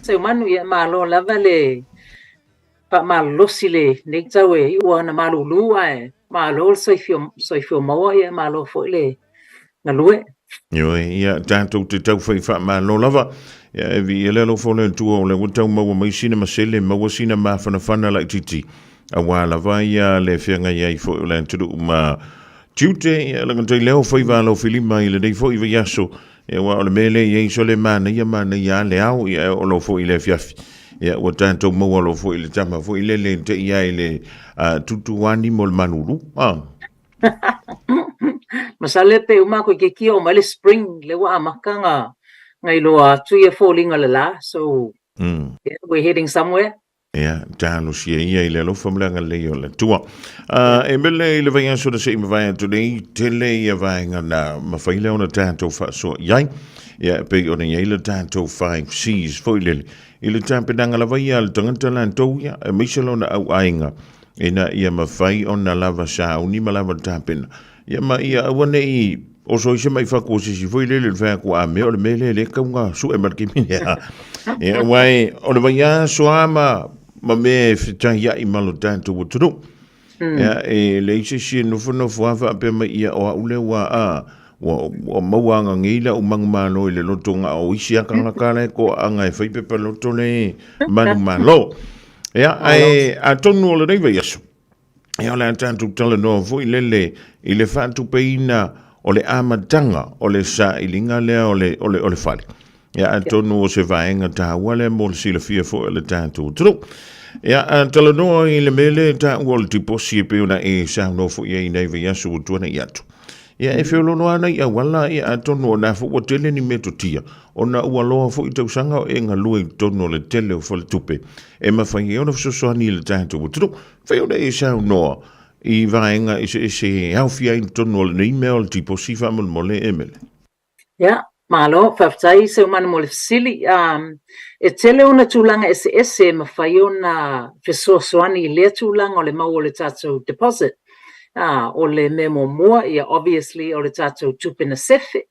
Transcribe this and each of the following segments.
Seumanu, ia malo lava le faamalolosi i lenei tau e iu ona malulu ae malo le soifua maua, ia malo foi le galue. Ioe, ia tatou te taufai faamalo lava. Ia e viia le alofa o le Atua o lea ua tau maua mai sina masele, maua sina mafanafana laitiiti, aua lava ia le feagai ai foi o le atunuu ma tiute, ia lagatai lea o faiva alofilima i lenei foi vaiaso, ia aua o le mea lea e i ai sole manaia manaia lava le ao, ia e oo loa foi i le afiafi, ia ua tatou maua loa foi i le tama foi lele e te i ai le tutuani mo le malulu. Ah. Masalo pe uma aku i keiki oo mai le spring lea ua amata na iloa atu ia foliga o le la so yeah, we're heading somewhere. Ia, talosia ia i le alofa ma le agalelei o le Atua. Uh, e mele i le vaiaso na se i mavae atu nei, tele ia vaega na mawhai lea ona tātou whaasoa i ai. Ia, e pei ona i ai le tātou 5 C's foi lele. I le tāpenaga lava ia le tangata lātou ia, e meisa lona au aiga, ina ia mawhai ona lava sauni ma lava tāpena. Ia ma ia aua nei oso ai se mai whaku o sisi foi lele le whai aku a mea o le mea le le kaunga sue ma le kimi lea. Ia wai o le vaiaso a ma ma mea e whitahi ai ma lo tātou atunuu. Ia e leai se isi e nofonofo a whaapea mai ia o au lea ua a ua ua maua anga ngei lau manumalo i le loto nga o isi a kangaka la e koaanga e whai pepa loto le manumalo. Ia ae atonu o lenei vaiaso. Ia o le a tatou talanoa foi lele i le faatupeina o le amataga o le sailiga lea o le, o le, o le fale. Ia atonu o se vaega taua lea mo le silafia foi o le tatou atunuu. Ia a talanoa i le mea lea e taua o le tiposi e pei ona e saunoa foi ai i nai vaiaso ua tuanai atu. Ia e feoloolo lava nai auala, ia atonu o lena foi ua tele ni metotia, ona ua loa foi tausaga o e galue i totonu o le tele o faletupe e mafai ai ona fesoasoani i le tatou atunuu. Fai ona e saunoa i vaega eseese e aofia ai i totonu o lenei mea o le tiposi faamolemole e Mele. Ia, malo, faafetai Seumanu mo le fesili. E tele ona tulaga eseese e mafai ona fesoasoani i lea tulaga o le maua o le tatou deposit. O le mea muamua, ia obviously o le tatou tupe na sefe,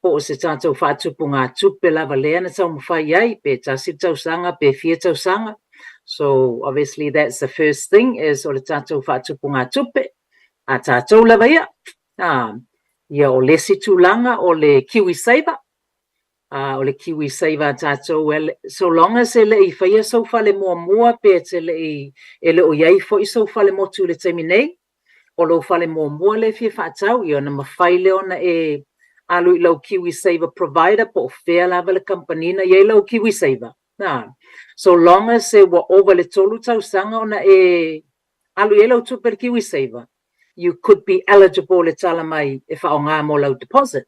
po o se tatou faatupugatupe lava lea na taumafai ai, pe tasi le tausaga pe fia tausaga. So obviously that's the first thing is o le tatou faatupugatupe a tatou lava ia. Ia o le isi tulaga o le KiwiSaver, o le KiwiSaver a tatou so long as e le i faia sou fale muamua pe te le i e le o i ai foi sou fale motu i le taimi nei, o lou fale muamua lea e fia faatau, ia ona mafai lea ona e alu i lau KiwiSaver provider po o fea lava le kamupani na i ai lau KiwiSaver. So long as e ua ova i le 3 tausaga ona e alu i ai lau tupe i le KiwiSaver, you could be eligible le tala mai e faaaoga mo lau deposit.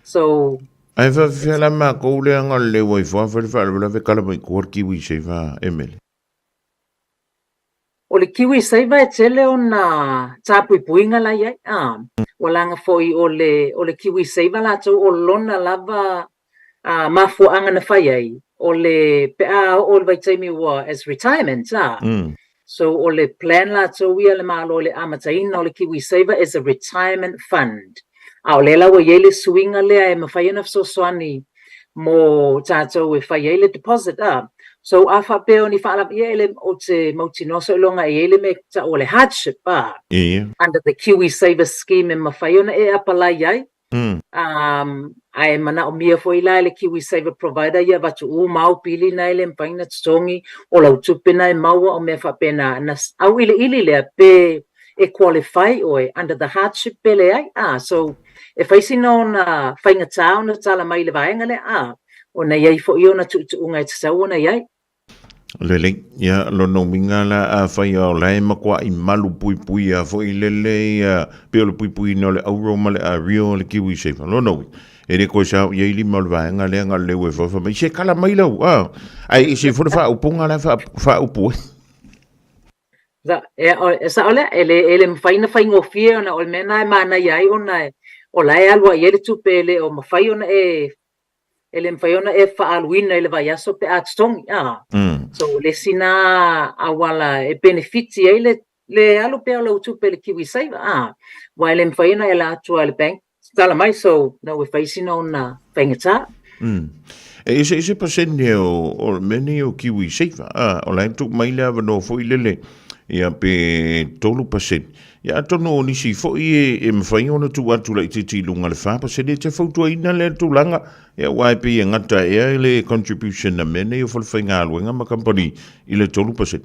So Ae faafefea la makou lea nga le ua ifo a fai le faalavelave kala mai kua le KiwiSaver e mele. O le KiwiSaver e tele ona tapuipuiga la i ai, ua laga foi o le o le KiwiSaver latou o lona lava mafuaaga na fai ai, o le pe a oo i le vaitaimi ua as retirement, so o le plan latou ia a le Malo i le amataina o le KiwiSaver as a retirement fund. A o lea la ua i ai le suiga lea e mafai ona fesoasoani mo tatou e fai ai le deposit a. So a faapea o ni faalavelave, ia e le, ou te mautinoa seiloga e i ai le mea e tau o le hardship a, under the KiwiSaver scheme e mafai ona e apalai ai, ae manaomia foi la e le KiwiSaver provider ia avatu uma au pili na e le mafai ona totogi, o lau tupe na e maua o mea faapena, ona auiliili lea pe e qualify oe under the hardship pe leai a. So e fai sina ona faigata ona tala mai i le vaega lea a, ona e i ai foi ona tuutuuga e tatau ona i ai. Lelei, ia lona uiga la afai o la e matuai malu puipuia foi lele ia pei o le puipuiina o le auro ma le ario o le KiwiSaver. Lona uiga, e le toe sao i ai lima o le vaega lea na o le leu e fafa mai, se kala mai lau, a, ae ese foi le faaupuga la e faaupu ai. E sao lea, e le, e le mafai ona faigofie ona o le mea lena e manaia ai ona o la e alu lava i ai le tupe e le o mafai ona e e le mafai ona e faaaluina i le vaiaso pe a totogi. So o le isi na auala e penefiti ai le le alu pea o lau tupe i le KiwiSaver, aua e le mafai ona e la atu lava i le bank tala mai, so na ua fai sina ona faigata. E eseese pasene o, o mea nei o KiwiSaver, a, o la e tuu mai le avanoa foi lele, ia pe 3%. Ia atonu o nisi foi e, e mawhai ona tuu atu laitiiti i luga le 4%, e te fautuaina lea tulaga, ia aua e pei e gata ea le contribution a mea nei o falefaigaluega ma kamupani i le 3%.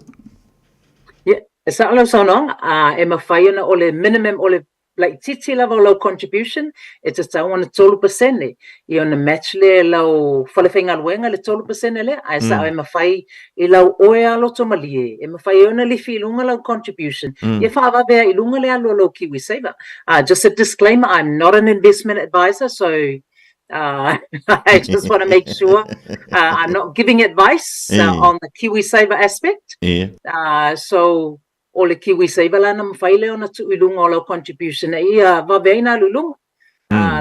Ia, e sao lau saunoaga, a, e mafai ona o le minimum o le laitiiti lava o lau contribution e tatau ona 3% ia ona match lea e lau falefaigaluega le 3% lea, ae sao e mafai i lau oe lava loto malie e mafai ai ona lifi i luga lau contribution ia faavave ai i luga le alu a lou KiwiSaver. Just a disclaimer, I'm not an investment advisor, so I just want to make sure I'm not giving advice on the KiwiSaver aspect. So o le KiwiSaver la na mafai lea ona tuu i luga o lau contribution e ia vave ai ona alu i luga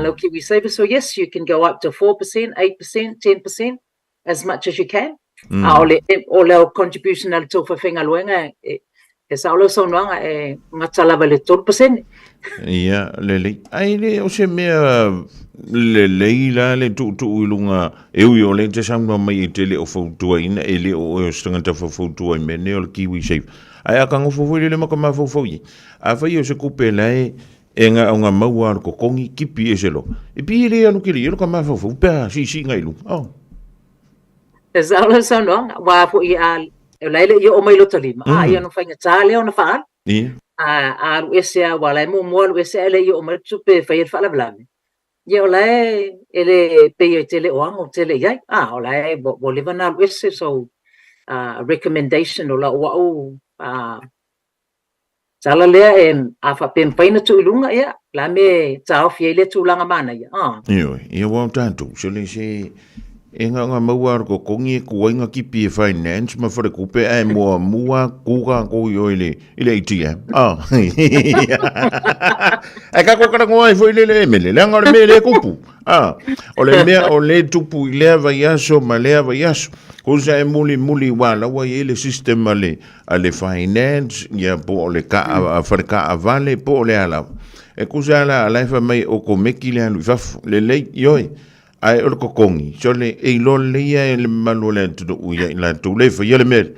lau KiwiSaver. So yes, you can go up to 4%, 8%, 10%, as much as you can. A o le, o lau contribution a le tou faifaigaluega, e, e sao lau saunoaga, e gata lava i le 3%. Ia, lelei. Ai le o se mea lelei la le tuutuu i luga, e ui o lea e te saunoa mai e te le o fautuaina, e le o oe o se tagata faufautua i mea nei o le KiwiSaver. Ae a ka nofo foi lele ma ka mafaufau i ai. Afai o se kupe la e e nga o nga maua o le kokongi, kipi ese loa. E pi e le alu kele i ai lo ka mafaufau pe a siisiiga i luga. Oh. E sao lau saunoaga, aua foi a, o la e le i oo mai i lota lima, a ia ona faigata lea ona faaalu. Ia. A, a alu ese lava, aua o la e muamua alu ese ae le i oo mai le tupe e fai ai le faalavelave. Ia o la e, e le, pei e te le o ago tele i ai. A, o la e, ua leva ona alu ese, so, recommendation o lau au, tala lea e, a faapea e mafai ona tuu i luga, ia, o le a le mea e taofi ai lea tulaga manaia, a. Ioe, ia aua o tatou, se le se, e nga maua le kokongi e kuai nga kipi e finance ma falekupe ae muamua ku kākou i o i le, i le ATM. Ah. Ae kākou talanoa ai foi lele e mele, leaga o le mea lea e tupu. Ah, o le mea o le tupu i lea vaiaso ma lea vaiaso. Kusa e mulimuli ua laua i ai le system a le, a le finance, ia po o le ka, a fale kaavale, po o le a lava. E kusa la, la e fai mai o komeki le alu i fafo. Lelei, ioe. Ae o le kokongi, sole, e iloa lelei lava e le mamalu o le atunuu ia i latou le faia le mea lea.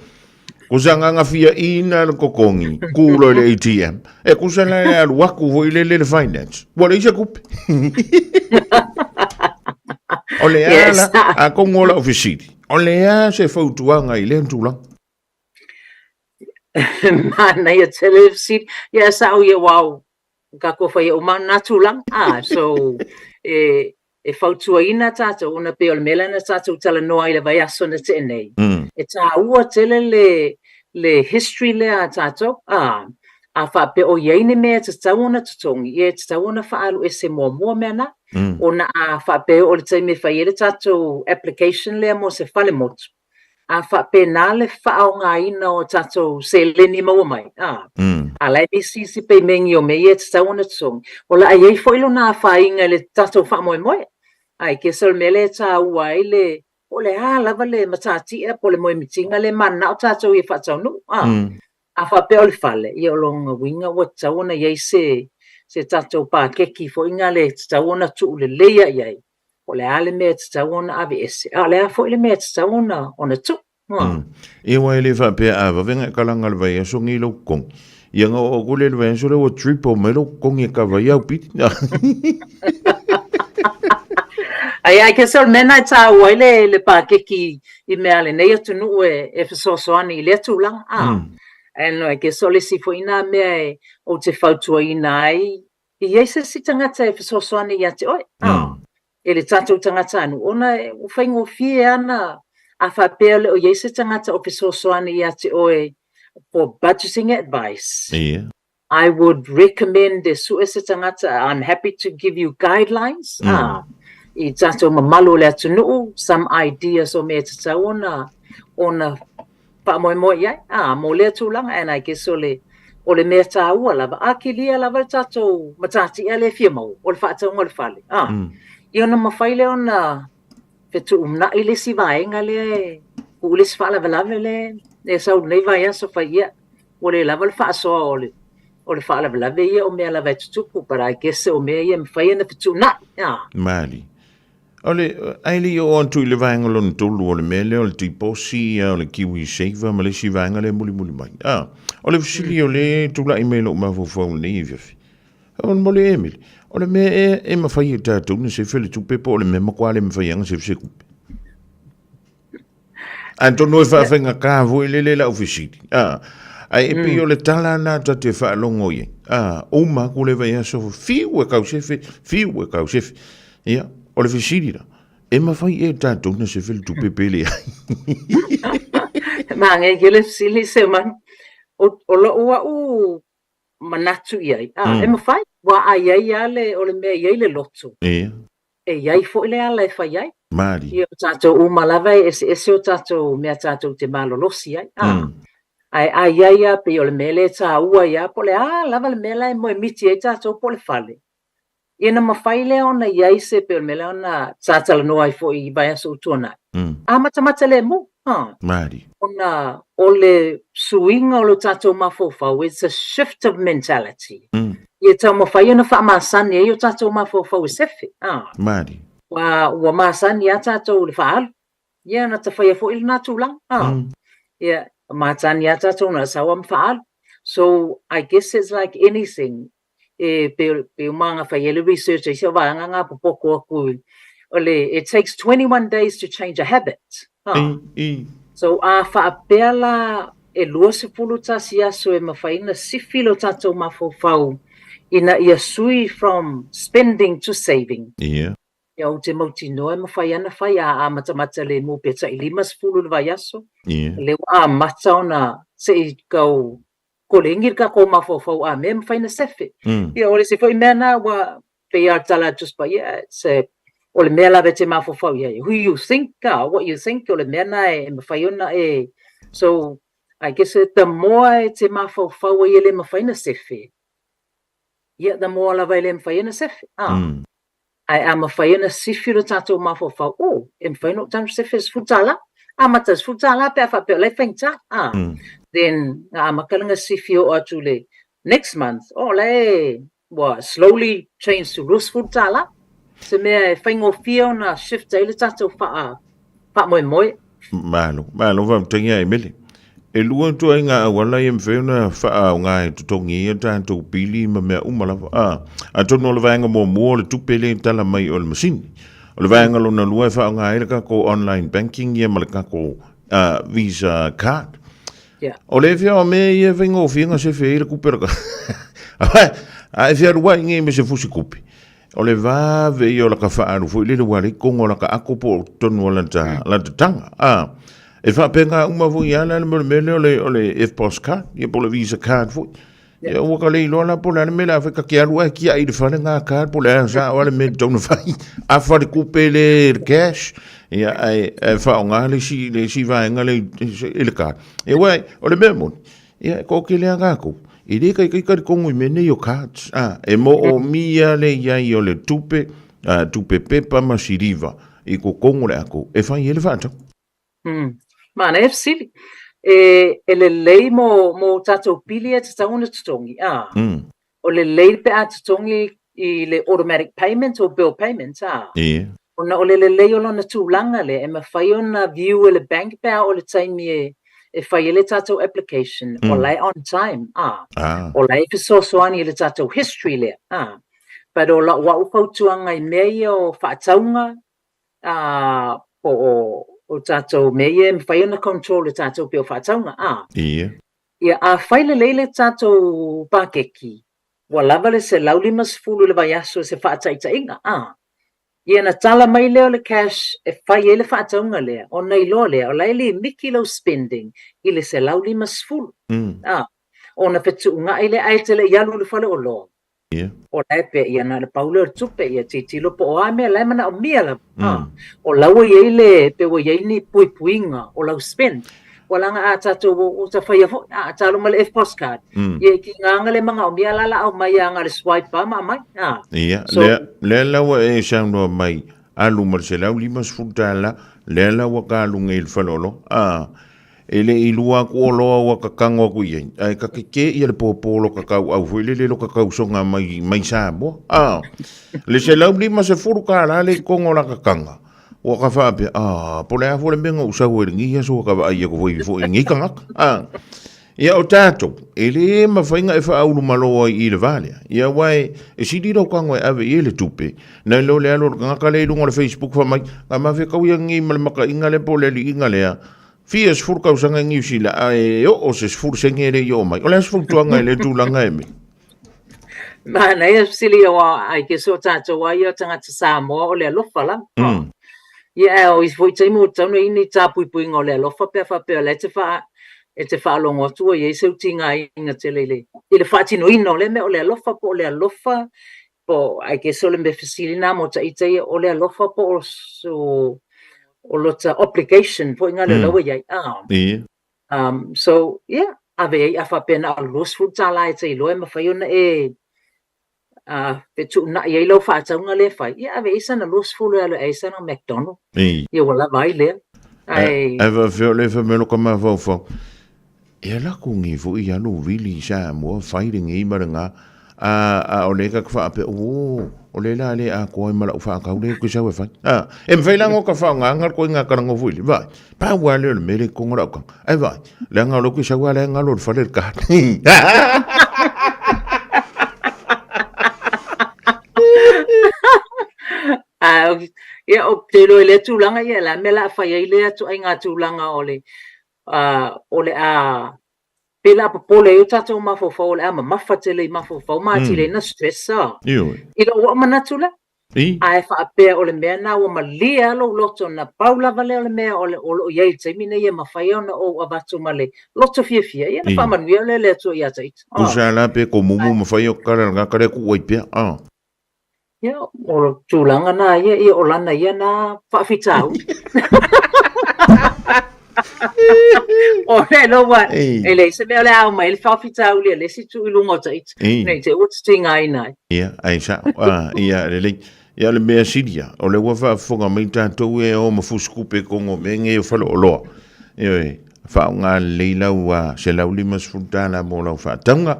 Kusa gagafiaina le kokongi, ku loa i le ATM. E kusa la e alu aku foi lele le finance. Ua leai se kupe. O le a la, atonu o lau fesili, o le a se fautuaga i lea tulaga? Manaia tele le fesili. Ia, sao ia, aua o tatou faia uma lena tulaga. Ah, so, e, e fautuaina tatou, ona pei o le mea lea na tatou talanoa ai i le vaiaso na tea nei, e taua tele le, le history lea a tatou, ah, a faapea o i ai ni mea e tatau ona totogi, ia e tatau ona faaalu ese muamua mea na. Ona a faapea e oo i le taimi e fai ai le tatou application lea mo se fale motu, a faapena le faaaogaina o tatou seleni maua mai, a, a la e misi isi peimeni o mea ia e tatau ona totogi, o le a i ai foi lona afaina i le tatou faamoemoe. A i guess o le mea lea e taua ai le, po o le a lava le matatia po o le moemitiga lea e mananao tatou ia faataunuu, a. A faapea o le fale, ia o lona uiga ua tatau ona i ai se, se tatou pakeki foi na le tatau ona tuu lelei lava i ai, po o le a le mea e tatau ona aveese, a o le a foi le mea e tatau ona, ona tuu. Mm. Ia aua e le faapea a vave ona e kalaga i le vaiaso nei lou totogi. Ia ona oo atu lea i le vaiaso lea ua triple mai lou totogi e kava ai au pili. Ai, I guess o le mea lena e tāua ai le, le pakeki i mea a lenei atunuu e, e fesoasoani i lea tulaga. Ah, and I guess o le isi foi nā mea e, ou te fautuaina ai E i ai se isi tagata e fesoasoani ia te oe, ā, e le tatou tagatanuu, ona ua faigofie ana a faapea e le o i ai se tagata o fesoasoani ia te oe for budgeting advice. Ia. I would recommend e sue se tagata, I'm happy to give you guidelines, ā, i tatou mamalu o le atunuu, some ideas o mea e tatau ona, ona faamoemoe i ai, ā, mō lea tulaga, and I guess o le, o le mea tāua lava, a kilia lava le tatou matatia lea e fia maua, o le faatauga o le fale, ā, ia ona mafai lea ona fetuunai le isi vaega lea e tuu le isi faalavelave lea e sau i lenei vaiaso fai, ia, ua le lava le faasoa o le, o le faalavelave ia o mea lava e tutupu, but I guess o mea ia e mafai ona fetuunai, ā. Malie. O le, ae le i oo atu i le vaega lona tolu o le mea lea o le tiposi, o le kiwi saver ma le isi vaega lea e mulimuli mai. A, o le fesili o lea e tulai mai i lou mafaufau i lenei afiafi, faamolemole Emily, o le mea ea e mafai e tatou ona sefe le tupe po o le mea matua le mafai lava ona sefe se tupe? Atonu e faafaigata foi lele lau fesili. A, ae e pei o le tala lena ta te faalogo i ai. A, uma atu le vaiaso, fiu e kau sefe, fiu e kau sefe. Ia, o le fesili la, e mafai ea e tatou ona sefe le tupe pe leai? Manaia tele fesili Seumanu. O lou au manatu i ai, a, e mafai, aua a i ai lava le, o le mea e i ai le loto. Ia. E i ai foi le ala e fai ai. Malie. Ia, o tatou uma lava e eseese o tatou mea tatou te malolosi ai. A, mm. Ae a i ai lava, pei o le mea lea e taua ai lava, po o le a lava le mea la e moemiti ai tatou po o le fale. Ia ona mafai lea ona i ai se, pei o le mea lea ona sa talanoa ai foi i vaiaso ua tuanai. A matamata lemu, ha. Malie. Ona o le suiga o lo tatou mafaufau, it's a shift of mentality. Ia taumafai ona faamasani ai o tatou mafaufau e sefe, a. Malie. Ua masani lava tatou i le faaalu. Ia na ta faia foi lena tulaga, a. Ia, masani lava tatou na sau lava ma faaalu. So, I guess it's like anything, e pei pei uma na fai ai le research a isi vaega na popoto atu o le it takes 21 days to change a habit. Ha. So a faapea la e 21 aso e mafai ona sifi lo tatou mafaufau ina ia sui from spending to saving. Yeah. Ia ou te mautinoa e mafai ana fai a amatamata lemu pe tai 50 le vaiaso. Yeah. Lea ua amata ona se i kau koleni le tatou mafaufau a mea e mafai ona sefe. Ia o le isi foi mea na ua pei lava o le tala a le Tusi Paia, it's a, o le mea lava e te mafaufau i ai, who you think, what you think, o le mea na e mafai ona e, so I guess the more e te mafaufau ai e le mafai ona sefe, ia the more lava e le mafai ona sefe. Ae a mafai ona sifi lo tatou mafaufau, oh, e mafai ona ou tago sefe i le $10, amata i le $10 pe a faapea o la e faigata, a. Then na amata lana sifi oo atu i le next month, oh, o la e ua slowly change to $20, se mea e faigofie ona shift ai le tatou faa, faamoemoe. Malo, malo faafetai ia Emele. E lua ituaiga auala ia e mafai ona faaaoga e totogi ai a tatou pili ma mea uma lava. A, atonu o le vaega muamua o le tupe lea e tala mai o le masini. O le vaega lona lua e faaaoga ai le tatou online banking ia ma le tatou Visa card. Yeah. O le fia o mea ia e faigofie ona sefe ai le tupe la A e fia alu ai nei me se fusi kupe. O le vave ia o laka faaalu foi lele ua leai totonu o laka ato po o totonu o lata, lata taga. A, e faapena uma foi lava la le mea lea o le, o le EFTPOS card, ia po o le Visa card foi. Ia ua ka le iloa la po o le a le mea o le a fai, ta te alu ae tiai i le fale ngā card po o le a sao lava le mea e tatau ona fai. Afa le tupe le le cash, ia ae, ae faaaoga le isi, le isi vaega lea i le card. Ia aua o le mea moni, Ia, e toatele lava tatou, e le taitai talitonu i mea nei o cards, a, e moomia le i ai o le tupe, a, tupe pepa ma siliva i totonu o le ato e fai ai le faatau. Manaia fesili. E, e lelei mo, mo tatou pili e tatau ona totogi, a. O lelei pe a totogi i le automatic payment or bill payment, a. Ia. Ona o le lelei o lona tulaga lea, e mafai ona view e le bank pe a oo i le taimi e e fai ai le tatou application, o la e on time, a. O la e fesoasoani i le tatou history lea, a. But o lau au fautuaga i mea ia o faatauga, a, po o o tatou mea ia e mafai ona control e tatou pei o faatauga, a. Ia. Ia, a fai lelei le tatou pakeki, ua lava le $150 i le vaiaso i se faataitaiga, a. Ia ona tala mai lea o le cash e fai ai le faatauga lea, ona iloa lea o la e limiti lau spending i le $150, a. Ona fetuunai lea ae te le i alu i le faleoloa. O la e pea, ia na o le pau lea o le tupe, ia tilotilo po o a mea la e manaomia lava. O la ua i ai le, pe ua i ai ni puipuiga o lau spend. Ua leaga a tatou o ta faia foi, a ta alu ma le EFTPOS card, ia e tiga lava le manaomia la la aumai lava na o le swipe lava ma aumai. Ia, lea, lea la ua e saunoa mai, alu ma le $150, lea la ua ta alu nei i le faleoloa. E le i lua aku oloa ua kakago aku i ai, ae ka kekē ʻia le pōpō o loka kauʻau foi lele loka kausoga mai, mai Samoa. A, le 150 kālā le i kogo o la kakaga, ua ka faapea, a, po o le a foi le mea na ou sau ai i lenei aso ua ka vaai aku foi foi i nei tagata. A, ia o tatou, e le mafai na e faaulumalo ai i le va lea. Ia aua e, e sili lou tago e ave i ai le tupe, nai lo le alu o le tagata lea i luga o le Facebook fai mai, na mafekau ia lenei ma le makaina lea po o le aliiga lea, Fia 10 tausaga i Niu Sila, ae oo se 10 sene e le i oo mai. O le a se fautuaga i lea tulaga e me? Manaia fesili aua I guess o tatou lava ia o tagata Samoa o le alofa lava. Ia ae o isi foi taimi ua tatau ona i ai ni tapuipuiga o le alofa pe a faapea o la e te faa e te faalogo atu ua i ai se tigaina tele i le i le faatinoina o lea mea o le alofa po o le alofa po I guess o le mea fesili lena mo taita ia, o le alofa po o so o lota obligation foi na lea la ua i ai. Ah. Ia. So, yeah, ave ai a faapea na o le $20 e te iloa e mafai ona e fetuunai ai lau faatauga lea e fai, ia ave ai sana 20 e alu e ai sana McDonald. Ia ua lava ai lea. Ae Ae faafefea o lea e fai mai lo ka mafaufau. E ala atu nei foi i alu vili i Samoa fai lenei ma lena, a, a o lea ta te faapea, o, o lea la le atoa ai ma lau faatau lea ou te sau e fai. A, e mafai la ona ka faaaogaina le ituaiga talanoa foi lea, vaai, pau lava lea o le mea lea i totonu o lau taga. Ae vaai, leaga o lea ou te sau lava la e galo i le fale le tane. A, ia, ou te iloa i lea tulaga, ia, o le a le mea o le a fai ai lea ituaiga tulaga o le o le a pei o le a popole ai o tatou mafaufau o le a mamafa tele i mafaufau ma atili ai na stress a. Ioe. I lou au manatu lea. Ae faapea o le mea lena ua malie lava lou loto na pau lava lea o le mea o lo o i ai i le taimi nei e mafai ona ou avatu ma le loto fiafia, ia ona faamanuia lea o le Atua ia te ita. Tusa la pe komumu mafai o kala lena kala e kuu ai pea. Ia, o le tulaga na ia, ia o lana ia na faafitauli. O le loa, e leai se mea o le a aumai le faafitauli a le isi itu i luga o Tahiti, ne i te i ua titigaina ai. Ia, ae sao. Ah, ia, lelei. Ia, o le mea sili ia, o lea ua faafofoga mai tatou e o ma fusitupe i totonu o mea nei o faleoloa. Ioe, faaaoga lelei lau $150 mo lau faatauga.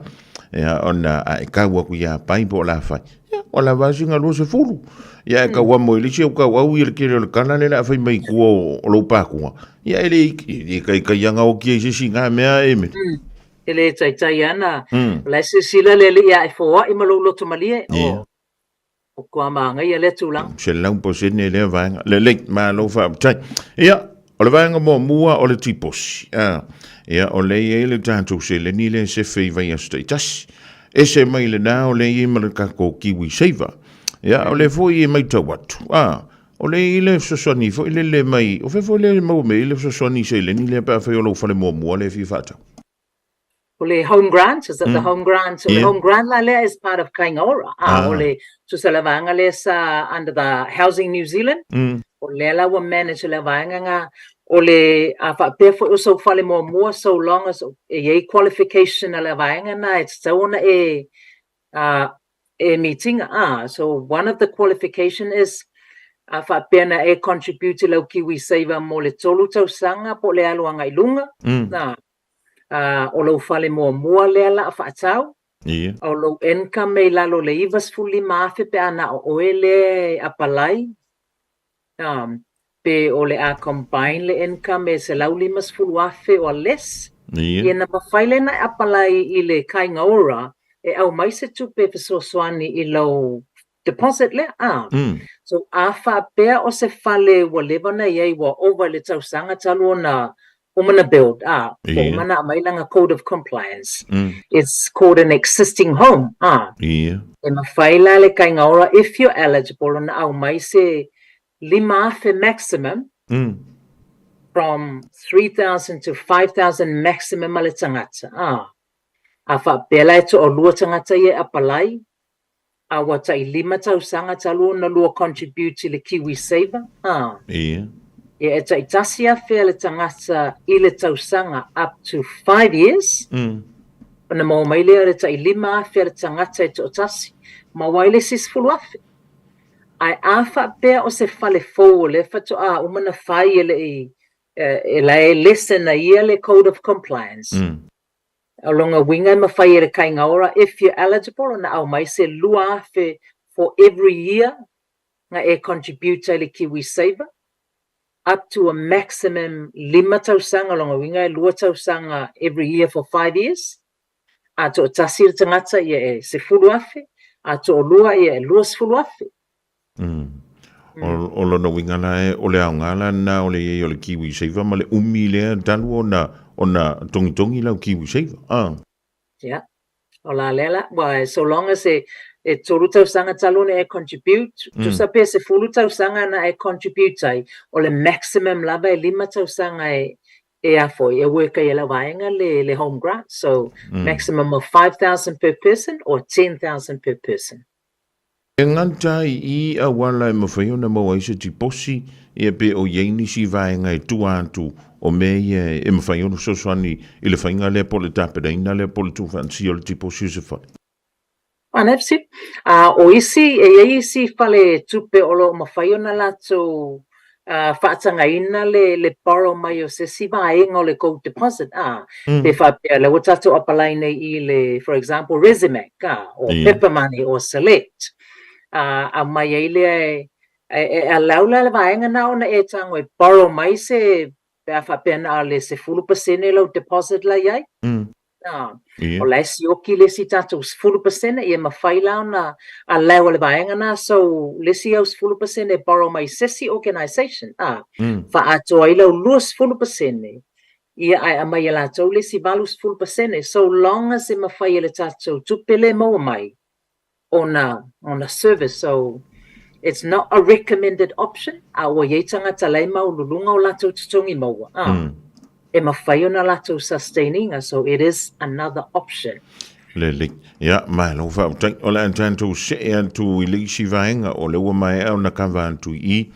Ia, ona a e tau atu ia Pai po o la fai, ia, ua lava a sina 20. Ia, e tau amo i le isi au tauau ia le tele o le tala lea o le a fai mai i tua o lou pākua. Ia, e le, e le taitai lava ona oti ai se isi na mea e Emily. E le taitai lava na, o la e silasila le alii ia e foai ma lou loto malie, o, Matua manaia lea tulaga. 100% lea vaega. Lelei, malo faafetai. Ia, o le vaega muamua o le tiposi. Ah, ia, o lea e i ai le tatou seleni lea e sefe i vaiaso taitasi. Ese mai lena o lea e i ai ma le tatou Kiwi Saver. Ia, o lea foi e matau atu. Ah, o lea e i ai le fesoasoani foi lele mai, o fea foi lea e maua mai ai le fesoasoani seleni lea pe afai o lou fale muamua lea e fia faatau? O le home grant, is it the home grant? O le home grant la lea is part of Kainga Ora. Ah, o le tusa le vaega lea sa under the Housing New Zealand. O lea la ua manage le vaega nga. O le a faapea foi o sou fale muamua so long as e i ai qualification a le vaega na e tatau ona e e mitinga. Ah, so one of the qualification is a faapea na e contribute i lau KiwiSaver mo le tolu tausaga po o le alu agai luga. Ah, o lou fale muamua lea la a faatau, o lou income e i lalo o le $95,000 pe a na o oe lea e apalai, pe o le a combine le income e $150,000 or less, ia na mafai lea ona e apalai i le Kāinga Ora e aumai se tupe e fesoasoani i lou deposit lea, a. So a faapea o se fale ua leva ona i ai ua ova i le tausaga talu ona uma ona build, a, ua uma ona aumai lana code of compliance. It's called an existing home, a. E mafai la le Kāinga Ora, if you're eligible, ona aumai se $5,000 maximum, from $3,000 to $5,000 maximum a le tagata, a. A faapea la e toalua tagata ia e apalai, a ua tai lima tausaga talu ona lua contribute i le Kiwi Saver, a. Ia. Ia e tai 1,000 le tagata i le tausaga up to 5 years, ona maua mai lea o le tai 5,000 le tagata e toatasi, maua ai le isi 10,000. Ae a faapea o se fale fou o lea faatoa uma ona fai e le i. E la e lessen a ia le code of compliance. O lona uiga e mafai e le kaigaora, if you're eligible, ona aumai se 2000 for every year na e contribute ai le KiwiSaver, up to a maximum lima tausaga, o lona uiga e lua tausaga every year for 5 years. A toatasi le tagata, ia e 10,000, a toalua, ia e 20,000. O lona uiga la e, o le aoga la lena o le i ai o le KiwiSaver ma le umi lea talu ona togitogi lau KiwiSaver. Ah. Yeah. O la lea la, well, so long as e 3 tausaga talu ona e contribute, tusa pe 10 tausaga na e contribute ai, o le maximum lava e 5 tausaga e a foi, e work ai e le vaega le home grant. So, maximum of 5,000 per person or 10,000 per person. E gata i i auala e mafai ona maua ai se tiposi, ia pe o i ai nisi vaega e tua atu o mea ia e mafai ona fesoasoani i le faiga lea po o le tapenaina lea po o le tuufaatasia o le tiposi o se fale. Anapsi, a o isi, e i ai isi fale tupe o lo o mafai ona latou faatagaina le borrow mai o se isi vaega o le gold deposit, a pe faapea lea ua tatou apply nei i le, for example, Resimac, a, o Pepper Money o Select, a aumai ai lea e allow la le vaega na ona e tago e borrow mai se, pe a faapea na o le 10% lau deposit la i ai. Ah, o la e sioki le isi tatou 10%, ia mafai la ona allow e le vaega na, so le isi au 10% e borrow mai se isi organisation, a, faaatoa ai lau 20%, ia ae aumai e latou le isi 80%, so long as e mafai e le tatou tupe le maua mai ona service. So it's not a recommended option, a ua i ai tagata la e maualuluga o latou totogi maua, a, e mafai ona latou sustain ina, so it is another option. Lelei. Ia, malo faafetai. O le a tatou see atu i le isi vaega o lea ua maea ona kava atu i i.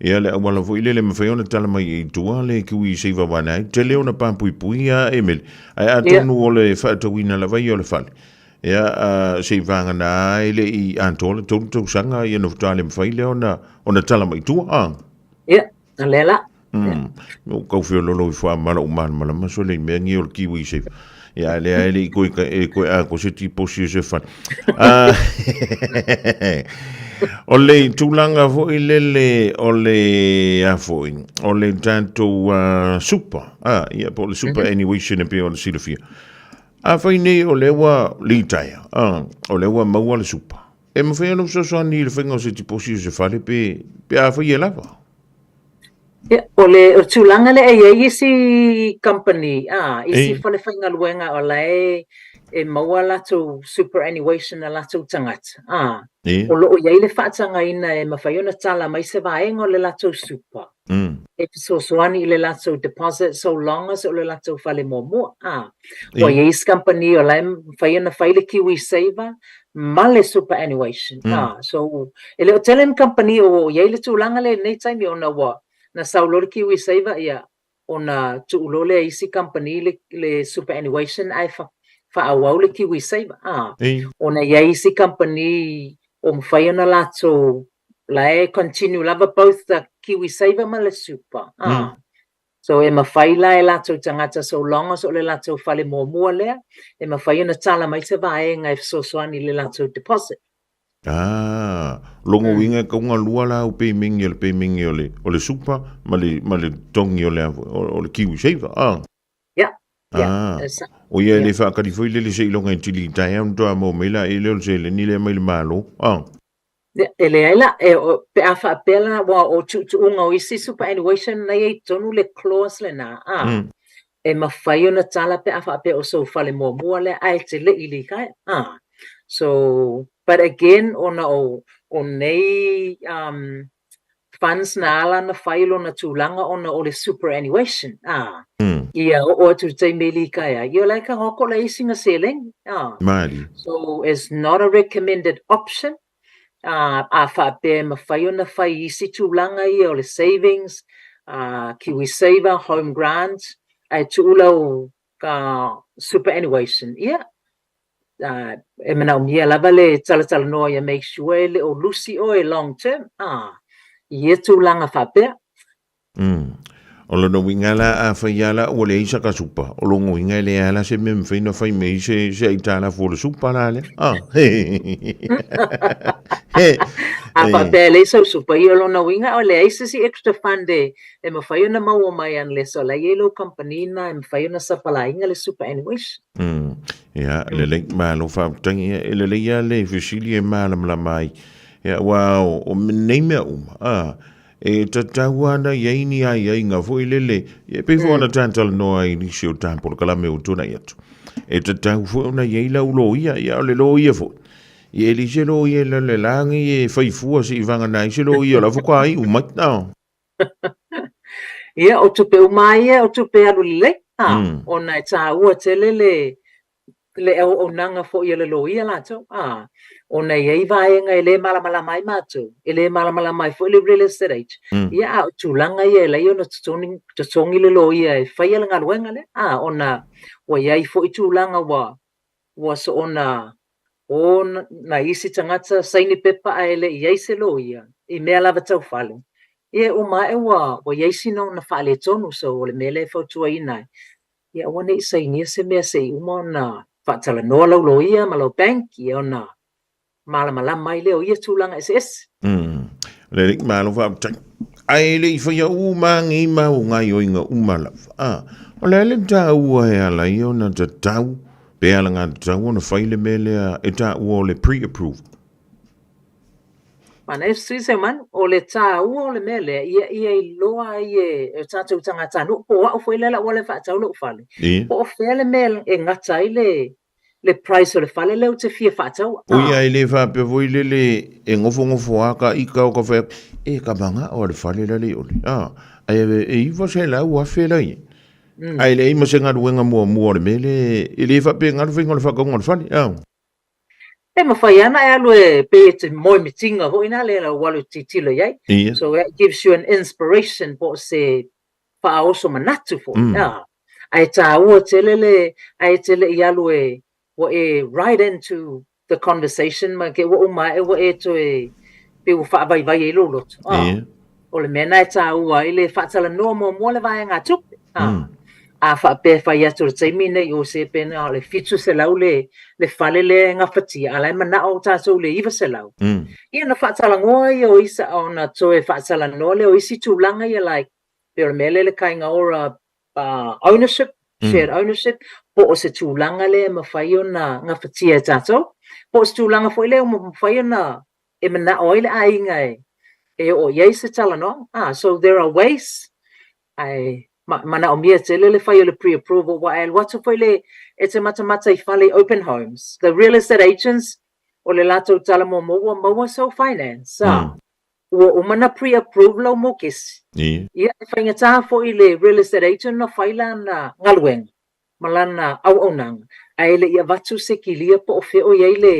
Ia, le auala foi lele e mafai ona tala mai i tua le KiwiSaver wana ai. Tele ona papuipui a e mele. Ae atonu o le faatauina lava ia o le fale. Ia, se i vagana ai le i atoa le 3 tausaga, ia na faatoa le mafai lea ona tala mai tua. Ah. Ia, o lea la. O kau feololo ifo a ma lou malamalama so le mea ni o le KiwiSaver. Ia, lea e le i koe, e koe a ko se tiposi o se fale. Ah, o le tulaga foi lele o le a foi, o le tatou super, ah, ia po o le superannuation e pei ona silafia. Afai nei o lea ua litaea, ah, o lea ua maua le super, e mafai ona fesoasoani i le faiga o se tiposi o se fale pe afai e lava? Ia, o le o tulaga lea e i ai isi company, a, isi fale faigaluega o la e maua latou superannuation a latou tagata, a, o lo o i ai le faatagaina e mafai ona tala mai se vaega o le latou super e fesoasoani i le latou deposit so long as o le latou fale muamua, a. Ua i ai isi company o la e mafai ona fai le KiwiSaver ma le superannuation, a. So, e le o tele ni company o i ai le tulaga lea i lenei taimi ona ua na sau loa le KiwiSaver, ia, ona tuu loa lea i isi company le superannuation ae faaauau le KiwiSaver, a. Ona e i ai isi company o mafai ona latou la e continue lava both the KiwiSaver ma le super, a. So e mafai la e latou tagata so long as o le latou fale muamua lea, e mafai ona tala mai se vaega e fesoasoani i le latou deposit. Ah, lona uiga e tau galua la au pemeni o le pemeni o le super ma le togi o le KiwiSaver. Ah. Yeah. Ah. O ia e le faatali foi lele seiloga e tilitaea ona toa maua mai la e lea o le seleni lea mai le Malo. Ah. E leai la, e, o, pe a faapea la, ua o tuutuuga o isi superannuation na i ai tonu le clause lena, a, e mafai ona tala pe a faapea o sou fale muamua lea ae te le i litaea, a. So, but again, ona o nei funds na ala ona fai lona tulaga ona o le superannuation, a. Ia oo atu i le taimi e litaea ai, ia o la e tago atu la isi na seleni, a. Malie. So, it's not a recommended option, a faapea e mafai ona fai i isi tulaga ia o le savings, KiwiSaver, home grant, ae tuu lau superannuation, ia, e manaomia lava le talatalanoa ia make sure e le o lusi oe long term, i ia tulaga faapea. O lona uiga la, afai lava la ua leai saka supa, o lona uiga e leai lava la se mea e mafai ona fai mai ai se, se aitalafu o le supa la lea. Ah. A faapea e leai sau supa, ia o lona uiga o leai se isi extra fund e, e mafai ona maua mai unless o la e i ai lou kamupani lena e mafai ona sapalaina le superannuation. Ia, lelei, malo faafetai. Ia, e lelei lava le fesili e malamalama ai. Ia, aua o, o nei mea uma, ah, E tatau lava ona i ai ni aiaiga foi lele, e pei foi ona ta talanoa i nisi o ta polokalame ua tuanai atu. E tatau foi ona i ai lau loia, ia o le loia foi. Ia e leai se loia i le lagi e fai fua seia vagana ai se loia o la faatoa iu mai. No. Ia, o tupe uma lava ia o tupe alu lelei, ona e taua tele le le auaunaga foi a le loia latou, a, ona e i ai vaega e le malamalama ai matou, e le malamalama ai foi le real estate agent, ia, a o tulaga ia e ala ai ona totogi, totogi le loia e faia le galuega lea, a, ona ua i ai foi tulaga ua, ua soona o nai isi tagata saini pepa ae le i ai se loia i mea lava tau fale, ia e uma ae ua, ua i ai sina ona faaletonu, so o le mea lea e fautuaina ai, Ia aua ne i sainia se mea se i uma ona faatalanoa lau loia ma lau bank, ia ona malamalama ai lea o ia tulaga eseese. Lelei, malo faafetai. Ae le i faia uma nei mau gaioiga uma lava. Ah, o le a le taua e ala ai ona tatau, pe alagatatau ona fai le mea lea e taua o le pre-approval? Mana e sui se manu, o le taua o le mea lea, ia, ia iloa ai e, e tatou tagatanuu, po o au foi lea o le a ou alu e faatau lou fale, po o fea le mea e gata ai le, le price o le fale lea ou te fia faataua. Oi a e le faapea foi lele e nofonofo lava ka ika o ka fai atu, e ka manao a le fale la le ole. A, ae e 900,000 la i ai. Ae leai ma se galuega muamua o le mea lea, e le faapena le faiga o le faatauga o le fale. A. E mafai lava ona e alu e pei e te moe mitinga foi na lea ua alu e tilotilo i ai. So that gives you an inspiration po o se faaoso manatu foi. Ae taua tele le, ae e te le i alu e, ua e right into the conversation ma ke ua uma ae ua e toe, pei ua faavaivai ai lou loto. O le mea lena e taua ai le faatalanoa muamua le vaegatupe. A faapea e fai atu i le taimi nei o se pe na o le 700 le, le fale lea e gafatia, a la e manao tatou i le 900. Ia ona faatalanoa ia o isa, ona toe faatalanoa lea o isi tulaga ia like, pei o le mea lea le Kāinga Ora ownership, shared ownership, po o se tulaga lea e mafai ona gafatia e tatou, po o se tulaga foi lea ua mafai ona e manao ai le aiga e e oo i ai se talanoaga. Ah, so there are ways, ae manaomia tele le fai o le pre-approval, aua e alu atu foi le, e te matamata i fale i open homes, the real estate agents, o le latou tala muamua ua maua sau finance, ah, ua uma ona pre-approve lau mokesi. Ia, e faigata foi i le real estate agent ona fai lana galuega. ma lana auaunaga, ae le i avatu se kilia po o fea o i ai le,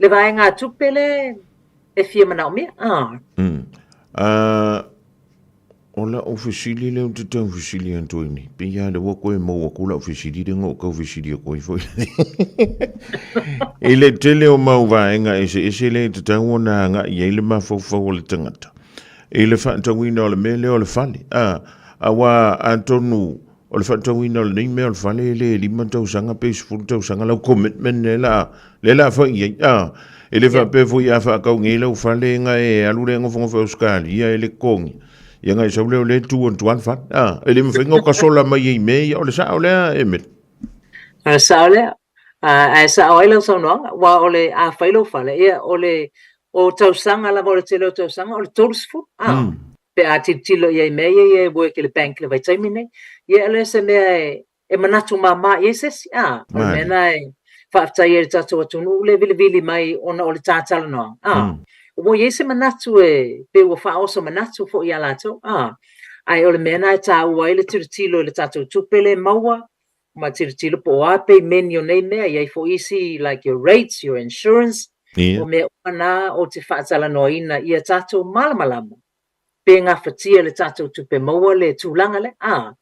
le vaegatupe lea e fia manaomia. Ah. Ah, o lau fesili lea ou te tau fesili atu ai nei, pei lava lea ua toe maua atu lau fesili lea na ou tau fesili atu ai foi. I le tele o mau vaega eseese lea e tatau ona agai i ai le mafaufau o le tagata i le faatauina o le mea lea o le fale. Ah, aua atonu O le faatauina o lenei mea o le fale e le 5 tausaga pe 10 tausaga lau commitment lea la lea la fai i ai. Ah, e le faapea foi a faatau nei lau fale na e alu lea nofonofo i Ausetalia e le totogi. Ia na e sau lea o lea e tu atu lava le fale. Ah, e le mafai ona tasola mai ai i mea ia. O le sao lea, Emily? O le sao lea. Ae sao ai lau saunoaga, aua o le a fai lou fale, ia o le o tausaga lava o le tele o tausaga o le 30. Ah, pe a tilotilo i ai i mea ia e work i le bank i le vaitaimi nei, ia e le o se mea e manatu mama i ai se isi, a, o le mea lena e faafetai ai i le tatou atunuu le vilivili mai ona o le ta talanoaga, a, ua i ai se manatu e pei ua faaoso manatu foi ia latou, a, ae o le mea lena e taua ai le tilotilo i le tatou tupe lea e maua, ma tilotilo po o a peimeni o nei mea, e i ai foi isi like your rates, your insurance, o mea uma na ou te faatalanoaina ia tatou malamalama pe gafatia e le tatou tupe maua le tulaga lea. A,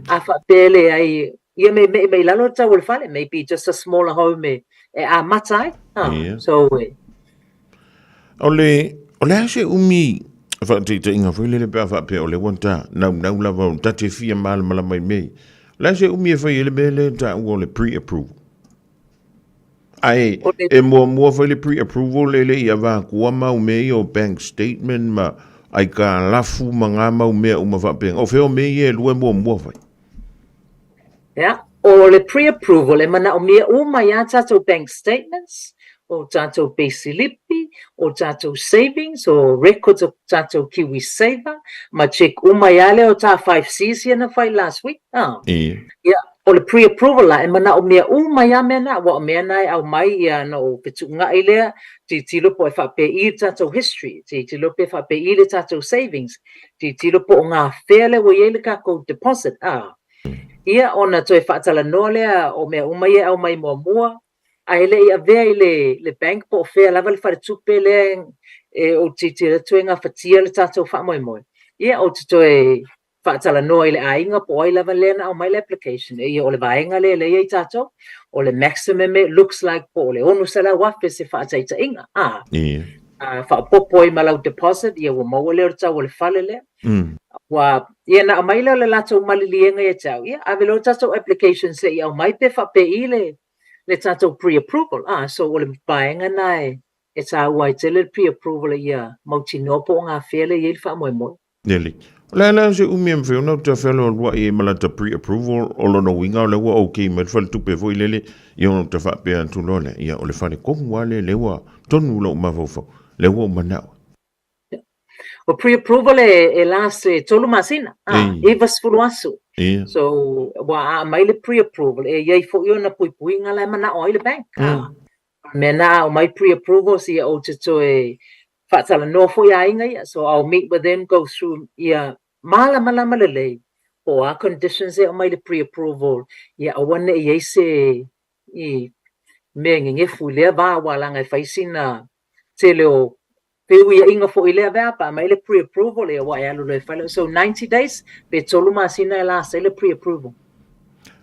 a faapea e leai, ia me me'i mai i lalo le tau o le fale, maybe just a smaller home e, e amata ai. A, so e. O le, o le a se umi? Faataitaiga foi lele pe a faapea o lea ua ta naunau lava ta te fia malamalama i mea ia. O le a se umi e fai ai le mea lea e taua o le pre-approval? Ae e muamua fai le pre-approval e le i avatua mau mea ia o bank statement ma aikalafu ma nga mau mea uma faapena. O fea o mea ia e lua e muamua fai? Ia, o le pre-approval e manaomia uma ai lava tatou bank statements, o tatou peisilipi, o tatou savings, o records o tatou Kiwi Saver, ma check uma ai lava lea o ta five Cs ia na fai last week. A. Ia, o le pre-approval la, e manaomia uma ai lava mea na, aua o mea na e aumai ia ona ou fetuunai lea, tilotilo po o e faapei le tatou history, tilotilo pe faapei le tatou savings, tilotilo po o gafea lea ua i ai le tatou deposit, a. Ia, ona toe faatalanoa lea o mea uma ia e aumai muamua, ae le i avea i le, le bank po o fea lava le faletupe lea e ou te tilotilo atu e gafatia le tatou faamoemoe. Ia, ou te toe faatalanoa i le aiga po o ai lava lea na aumai le application, ia o le vaega lea lea e i ai tatou, o le maximum it looks like po o le $600,000 se faataitaiga, a. A faaopoopo ai ma lau deposit, ia ua maua lea o le tau o le fale lea. Ua, ia na aumai lea o le latou maliliega ia te au, ia ave loa le tatou application se i aumai pe faapei le, le tatou pre-approval, a. So o le vaega lena e, e taua ai tele le pre-approval ia mautinoa po o gafea lea e i ai le faamoemoe. Lelei. O le a la se umi e mafai ona ou ta fealoaloai ai ma lata pre-approval, o lona uiga o lea ua okay mai le faletupe foi lele, ia ona ou ta faapea atu loa lea, ia o le fale tonu lava lea, lea ua tonu lou mafaufau, lea ua ou manao. O pre-approval e last e 3 masina, 90 aso. So, ua a aumai le pre-approval, e i ai foi ona puipuiga la e manao ai le bank. Mea na a aumai pre-approvals ia ou te toe faatalanoa foi aiga ia, so I'll meet with them, go through ia malamalama lelei po o a conditions e aumai le pre-approval ia aua ne i i ai se i mea e gegefu i lea va aua leaga e fai sina tele o feuiaiga foi i lea vea pe a aumai le pre-approval ia ua e alu loa e fai so 90 days pe 3 masina e last ai le pre-approval.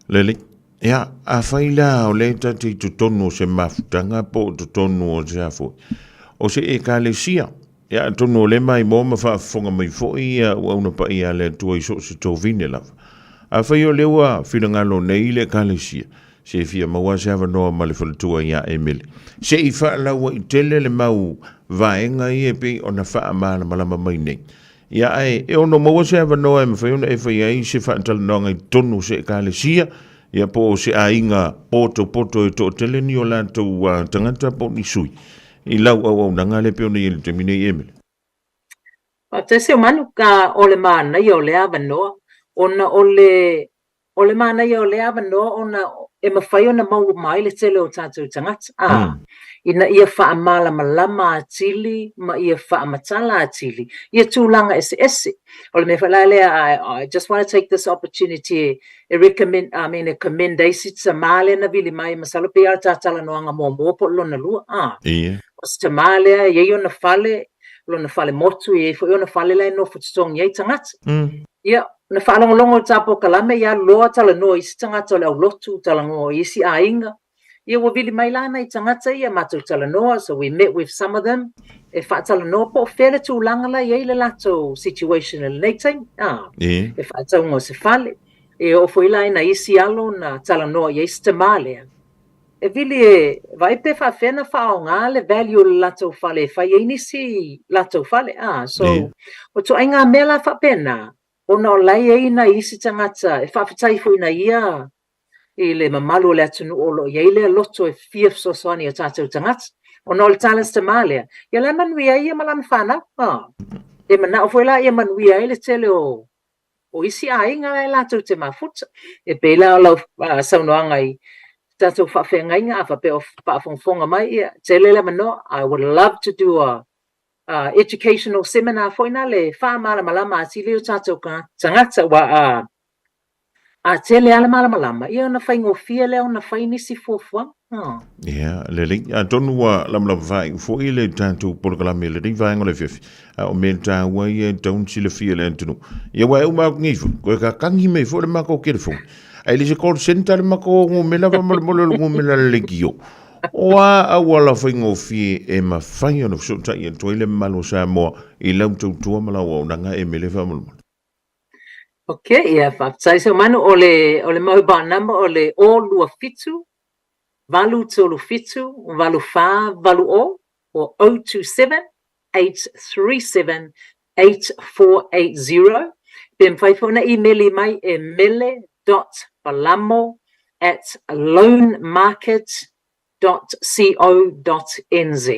Lelei. Ia, afai la o lea ta te i totonu o se mafutaga po o totonu o se a foi, o se Ekalesia, ia atonu o lea maimoa ma faafofoga mai foi ia auauna paia a le Atua i so o se tovine lava. Afai o lea ua finagalo nei le Ekalesia, se fia maua se avanoa ma le faletua ia Emily, se i faalauaitele le mau vaega ia e pei ona faamalamalama mai nei. Ia, ae e ono maua se avanoa e mafai ona e fai ai se faatalanoaga i totonu o se Ekalesia, ia po o se aiga potopoto e toatele ni o latou tagata po o ni sui i lau auaunaga lea e pei ona i ai i le taimi nei, Emily. Faafetai Seumanu, ka o le manaia o lea avanoa, ona o le O le manaia o lea avanoa ona e mafai ona maua mai le tele o tatou tagata, ā, ina ia faamalamalama atili ma ia faamatala atili ia tulaga eseese. O le mea foi la lea, I just want to take this opportunity e recommend, I mean e commend ai si tamā lea na vili mai, masalo pei lava o le ta talanoaga muamua po o le lona lua, ā. O si tamā lea e i ai ona fale, lona fale motu, e i ai foi ona fale la e nofo totogi ai tagata. Ia, na faalogologo i le ta polokalame, ia alu loa talanoa i isi tagata o le aulotu, talanoa i isi aiga. Ia ua vili mai la nai tagata ia, matou talanoa, so we met with some of them, e faatalanoa po o fea le tulaga la e i ai le latou situation i lenei taimi, a, e faatauga o se fale. E oo foi la i nai isi alo na talanoa i ai si tamā lea, E vili e vaai pe faafefea ona faaaoga le value o le latou fale e fai ai nisi latou fale. A, so, o ituaiga mea la faapena, ona o la e i ai nai isi tagata e faafetai foi na ia i le mamalu o le atunuu o lo o i ai lea loto e fia fesoasoani i o tatou tagata. Ona o le tala a si tamā lea, ia la e manuia ai ia ma lana fanau. A, e manao foi la ia manuia ai le tele o O isi aiga la e latou te mafuta. E pei la o lau saunoaga i tatou faafeagaiga, a faapea o faafogafoga mai, ia, tele le avanoa. I would love to do a educational seminar foi na le faamalamalama atili o tatou tagata, aua a a tele lava le malamalama, ia ona faigofie lea ona fai nisi fuafuaga. Ia, lelei. Atonu ua lamalama faaiu foi le tatou polokalame i lenei vaega o le afiafi. A o mea taua ia e tatau ona silafia e le atunuu. Ia, aua e uma atu nei foi, toe kakagi mai foi le matou telefoni. Ae le se call centre le matou numera faamolemole o le numera a le leitio. O a auala faigofie e mafai ona fesootai atu ai le mamalu o Samoa i lau tautua ma lau auaunaga e Mele faamolemole? Ok, ia, faafetai Seumanu. O le, o le mobile number o le 027 837 8480 o 027 837 8480. Pe mafai foi ona imeli mai e mele dot palamo at loanmarket dot co dot nz.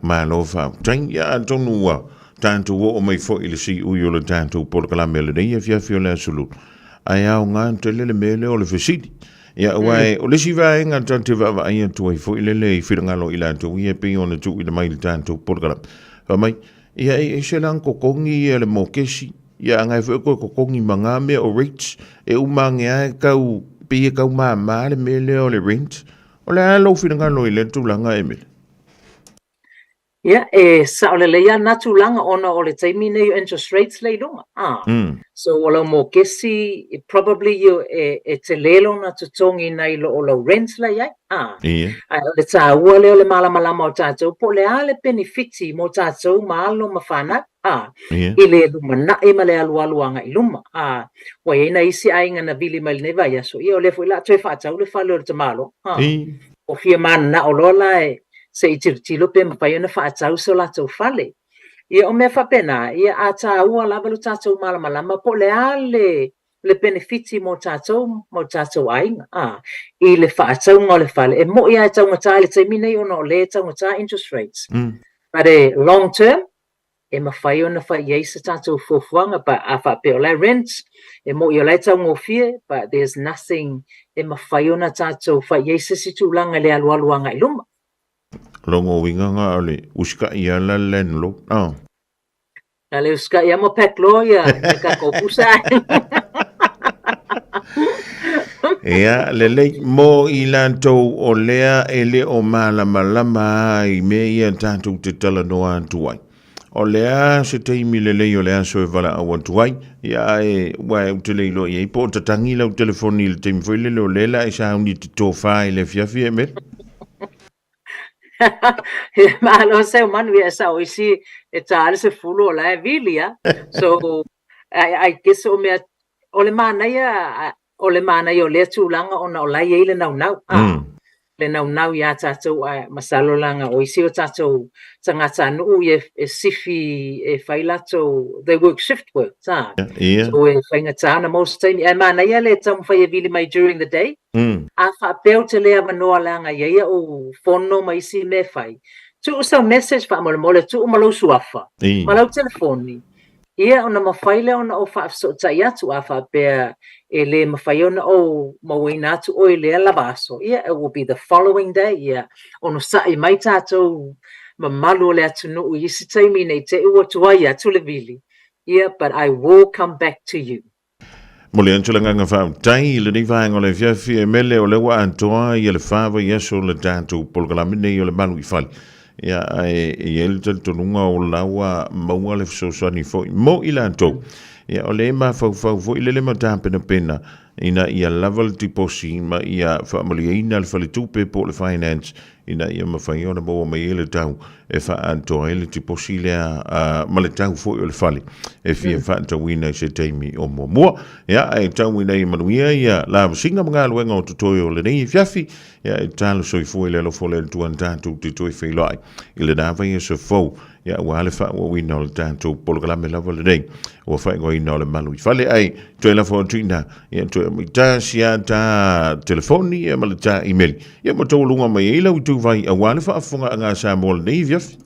Malo faafetai. Ia atonu ua tatou oo mai foi i le siui o le tatou polokalame o lenei afiafi o le Aso Lulu. Ae aoga tele le mea lea o le fesili. Ia aua mm. o le isi vaega tatou te vaavaai atu ai foi lele i finagalo i latou ia e pei ona tuuina mai i le tatou polokalame. Fai mai, ia e ese la ona totogi ia le mokesi, ia a na e foi toe totogi ma na mea o rates, e uma ane lava e tau, pei e tau mama le mea lea o le rent. O le a lou finagalo i lea tulaga, Emily? Ia, e sao lelei lava lena tulaga ona o le taimi nei o interest rates lea i luga. Ah. So o lau mokesi, probably e, e tele lona totogi nai lo o lau rent la i ai. Ah. Ia. Ae o le tāua lea o le malamalama o tātou po o le a le penefiti mo tātou ma alo ma whanau. Ah. Ia. I le lumana'i ma le alualu agai i luma. Ah. Ua i ai nai isi aiga na vili mai lenei vaiaso, ia o lea foi o le a toe faatau le fale o le tamaloa. Ah. Ia. Ua fia mananao loa la e se i tilotilo pe mafai ona faatau so latou fale. Ia o mea faapena, ia a tāua lava lo tatou malamalama po o le a le le penefiti mo tatou ma o tatou aiga, a, i le faatauga o le fale. E mo'i lava e taugata i le taimi nei ona o lea e taugata interest rates. But e long term, e mafai ona fai i ai se tatou fuafuaga but a faapea o la e rent, e mo'i o la e taugofie but there's nothing e mafai ona tatou fai i ai se isi tulaga i le alualu agai i luma. Lona uiga na o le usitaʻi lava la le landlord, ah. Na le usitaʻi lava ma pack loa ia le tatou pusa. Ia, lelei, mo i latou o lea e le o malamalama ai i mea ia tatou te talanoa atu ai. O le a se taimi lelei o le aso e valaau atu ai, ia ae ua ou te le iloa i ai po o tatagi lau telefoni i le taimi foi lele o lea la e sauni te tofa i le afiafi e Mele. Malo Seumanu, ia e sao isi e ta le 10 o la e vili a. So I guess o mea o le manaia o le manaia o lea tulaga ona o la e i ai le naunau. Le naunau iā tatou ae masalo leaga o isi o tatou tagatanuu ia e sifi e fai latou they work shift work ta. So e faigata ona maua se taimi ae manaia le taumafai e vili mai during the day. A faapea ou te le avanoa leaga e i ai au fono ma isi mea e fai, tuu sau message faamolemole, tuu ma lou suafa, ma lau telefoni, ia ona mafai lea ona ou faafesootai atu. A faapea e le mafai ona ou mauaina atu oe i lea lava aso, ia it will be the following day, ia onosai mai tatou mamalu o le atunuu i isi taimi ne i te i ua tuai atu le vili, ia but I will come back to you. Momoli atu le agaga faafetai i lenei vaega o le afiafi e Mele o lea ua atoa ia le fa vaiaso o le tatou polokalame nei o le Malu i Fale. Ia, ae e i ai le talitonuga o la ua maua le fesoasoani foi mo i latou. Ia, o lea e mafaufau foi lele ma tapenapena ina ia lava le tiposi ma ia faamalieina le faletupe po o le finance ina ia mafai ona maua mai ai le tau e faaatoa ai le tiposi lea ma le tau foi o le fale e fia faatauina i se taimi o muamua. Ia, ae tau ina ia manuia ia lavasiga ma galuega o totoe o lenei afiafi. Ia, e tatalo soifua i le alofa o le Atua na tatou te toe feiloai i lena vaiaso fou. Ia, aua le faaauauina o le tatou polokalame lava lenei ua faaigoaina o le Malu i Fale. Ae toe lafo atu i ina, ia toe aumai tasi lava ta telefoni ia ma le ta imeli. Ia ma taualuga mai ai lau ituvai aua le faafofogaaga a Samoa lenei afiafi.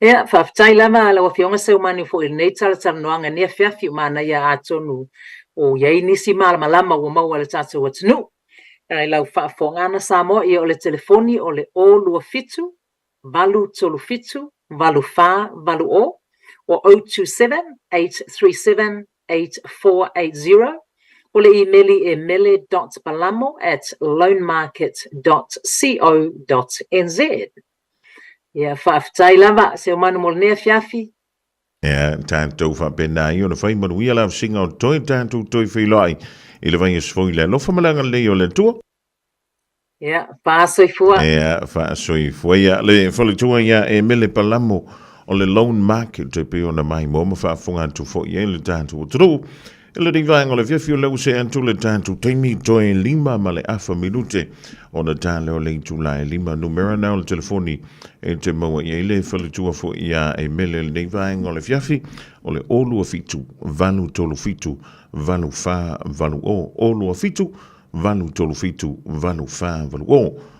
Ia, faafetai lava lau Afioga Seumanu foi i lenei talatalanoaga i lenei afiafi, ua manaia atonu o i ai nisi malamalama ua maua e le tatou atunuu. I lau faafofogaaga Samoa, ia o le telefoni o le 027 837 8480 or 027 837 8480. O le imeli e mele dot palamo at loanmarket dot co dot nz. Ia, faafetai lava, Seumanu mo lenei afiafi. Ia, tatou faapena ai ona fai manuia lavasiga o toe tatou toe feiloai i le vaiaso fou i le alofa ma le agalelei o le Atua. Ia, faasoifua. Ia, faasoifua. Ia, le faletua ia e mele palamo o le loan market e pei ona maimoa ma faafofoga atu foi i ai le tatou atunuu. I lenei vaega o le afiafi o lea ua see atu le tatou taimi toe 5 ma le afa minute ona ta lea o le itula e 5. Numera na o le telefoni e te maua i ai le faletua foi ia e mele i lenei vaega o le afiafi o le 027 837 8480, 027 837 8480.